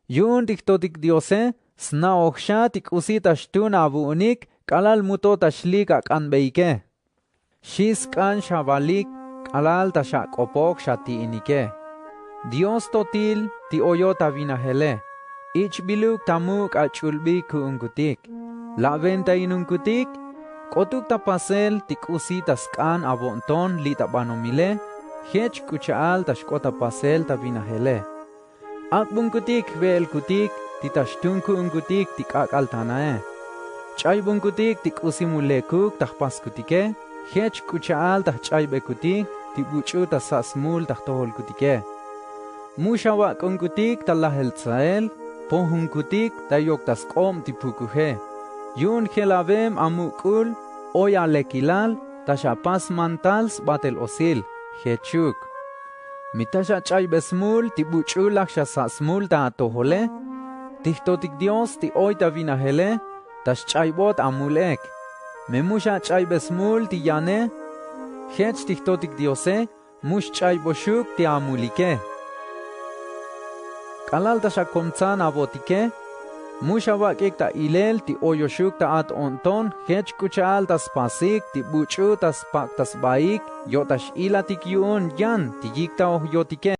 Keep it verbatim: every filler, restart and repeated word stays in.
Yu'un ti jtotik diose sna'oj xa ti k'usi ta xtun avu'unik k'alal mu to ta xlik ak'anbeike. Xi sk'an xavalik k'alal ta xak'opoj xati'inike. Dios totil ti oyot avinajele. Ich'biluk ta muk' ach'ulbik ku'unkutik. La'ventainunkutik k'otuk ta pasel ti k'usi ta sk'an avo'nton li' ta banomile. Jech k'u cha'al ta xk'ot ta pasel ta vinajele. Ak'bunkutik jve'elkutik ti ta xtun ku'unkutik ti k'ak'al tanae. Ch'aybunkutik ti k'usi mu lekuk ta jpaskutike. Jech k'u cha'al ta jch'aybekutik ti buch'u ta sa' smul ta jtojolkutike. Mu xavak'unkutik ta lajel tsael. Pojunkutik ta yok ta sk'ob ti pukuje. Yu'un jelavem amuk'ul oy alekilal ta xapas mantal sbatel osil. Jechuk mi ta xach'aybe smul ti buch'u laj xasa' smul ta atojole. Ti jtotik dios ti oy ta vinajele ta xch'aybot amul ek. Me mu xach'aybe smul ti yane. Jech ti jtotik diose mu xch'ayboxuk ti amulike. K'alal ta xakomtsan avotike mu xavak'ik ta ilel ti oyoxuk ta at o'nton jech k'u cha'al ta spasik ti buch'u ta spak' ta sbaik. Yo' ta x'ilatik yu'un yan ti yiktaoj yotike.